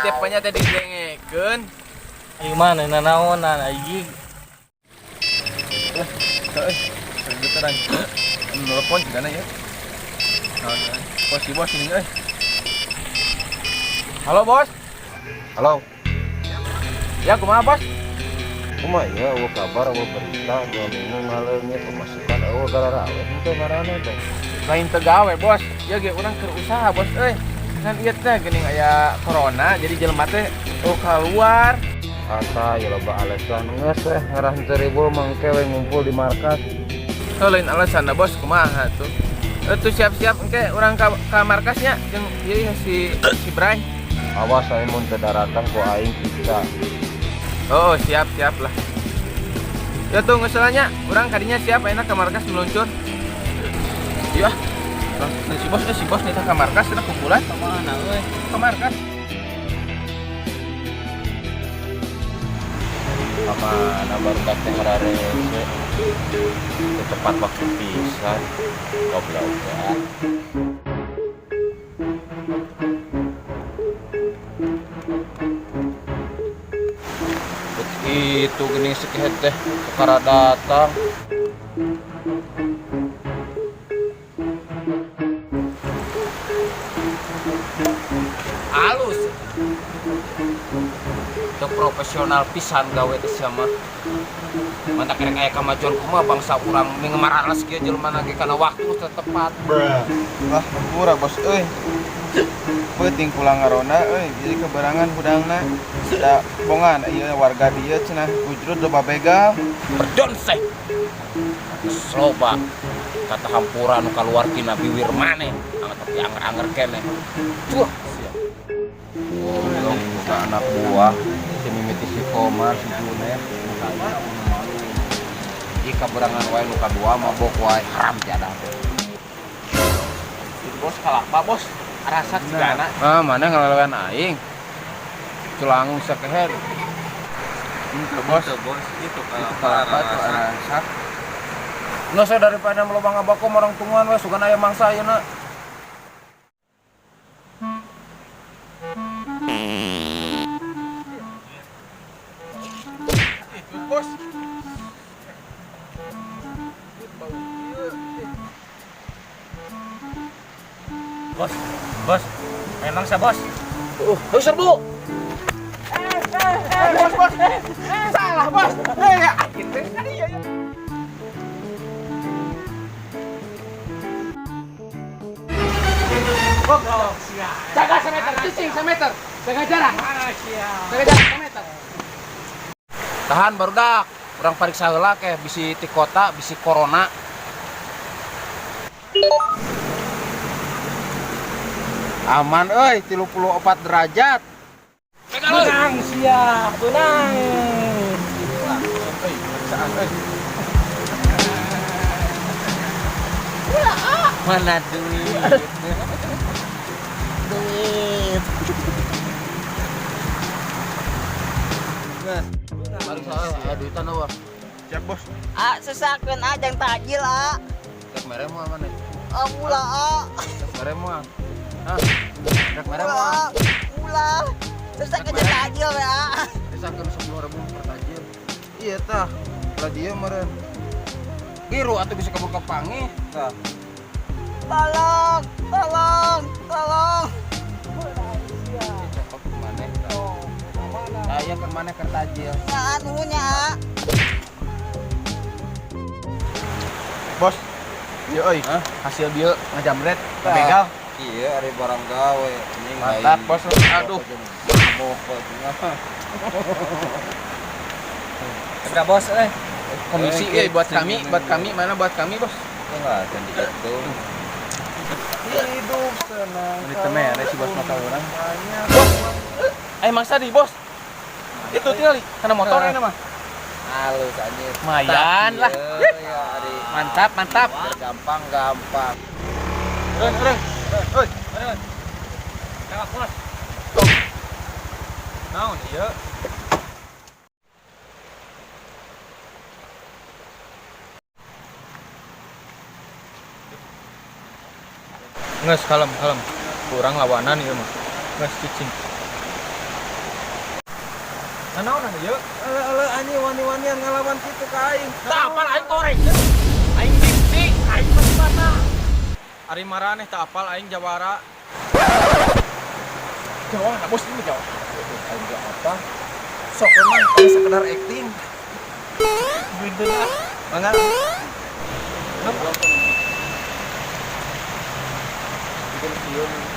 Teh panya teh didengekeun. Ieu mah nanaonan aing. Euy, terang. Nelpon cigana ya. Naon, euy. Bos si bos ini euy. Halo bos. Halo, Ya kumaha bos? kumaha ya eueuh kabar eueuh berita 2 minggu ngaleungit pemasukan eueuh gararawe henteu ngaranna teh. Lain teu gawe bos. Ya ge urang keur usaha bos euy. Kan ieu teh geuning aya corona jadi jelema teh oh keluar. Ata ya loba alasan geus weh ngarah henteu ribu mangke we ngumpul di markas. Heuh, lain alasan da bos kumaha tuh. Tuh siap-siap engke urang ka markasnya jeung ieu ya, si si Bray. Awas aing mun teu daratang ku aing kita. Oh, siap siap lah. Ya tuh nggak salahnya, urang kadinya siap enak ke markas meluncur. Iya. Lah, si bos nih ke markas kita kumpulan Kemana euy? Ke markas. Kamana barudak teh ngararese. Teu tepat waktu pisan. Goblok ya. Bet itu geuning sekehet teh kakara datang. Halus. Teu profesional pisan gawe teh sia mah. Mantak rek aya kamajuan kumaha bangsa urang mingmarales kieu jelema ge kana waktu teu tepat. Wah, hampura bos euy. Peuting pulang ngarona euy, jadi keberangan hudangna. Da bongan ieu warga dieu cenah gujrut loba begal. Perdon seh. Loba kata hampura nu kaluar tina biwir maneh, anget tapi anger-anger keneh. Cuah sia. Goblok buka anak buah si mimiti si Komar si Junet hiji kaberangan wae nu kadua mabok wae haram jadah. Si bos kalapa bos. Rasa cigana. Ah, mana ngalalewan aing. Culangung sakeher. Henteu bos. Bos, itu Itu kalapa tuh arasak. Nggak usah daripada melobang ngabako orang tunguan we sugan aya mangsa ayeuna. Itu bos. Bos, bos. Memang sa bos. Heuh serbu. Bos bos. Salah bos. Eh, gitu tadi ya. Jaga semeter, cicing semeter. Jaga jarak. Jaga jarak semeter. Tahan barudak. Urang pariksa heula ke bisi ti kota, bisi corona. Aman euy, 34 derajat. Menang siap, menang. Euy, periksaan euy. Mana duit? Duit. Pariksa heula, aya duitan eueuh. Siap bos. Ah, sesakeun ah jang takjil ah. Rek mere moal maneh? Ah, mula ah. Rek mere moal? Hah? Rek mere Mula. moal? Mula. Sesakeun jang takjil we ah. Misalkan 10.000 per tajil. Iya tah, lah dia meureun. Biru atau bisa kabur ke pangi tah. Tolong, tolong, tolong. Cakep maneh tah. Aya keur maneh keur tajil. Ya nuhun ya ah. Bos. Ieu euy, Hah? hasil bieu ngajamret, Tah. begal. Iya, ari barang gawe. Anjing Mantap, lain. bos. Aduh. Mabok bos. Berapa bos euy? Komisi Eh, buat kami mana buat kami bos. Enggak, can dihitung. Hidup senang. Ini teh mere si bos mata urang. Bos. Eh mangsa di bos. Itu tinggal karena motor ini mah. Halus anjir. Lumayan lah. Iya, ya, ari. Mantap, mantap. Biar gampang gampang. Reng, reng. Oi, Tewak bos. naon ieu? Nges kalem, kalem. Kurang lawanan ieu mah. Nges cicing. Nanaonan ieu? Eleuh eleuh anjing wani-wanian ngalawan kitu ka aing. Tah apal aing koreng. Aing dipti, aing bata. Ari maraneh teu apal aing jawara. Jawara bos ini jawara. Aing ge apa? Sok emang ini sekedar acting. Bener ah. Mangga. Bikin sieun.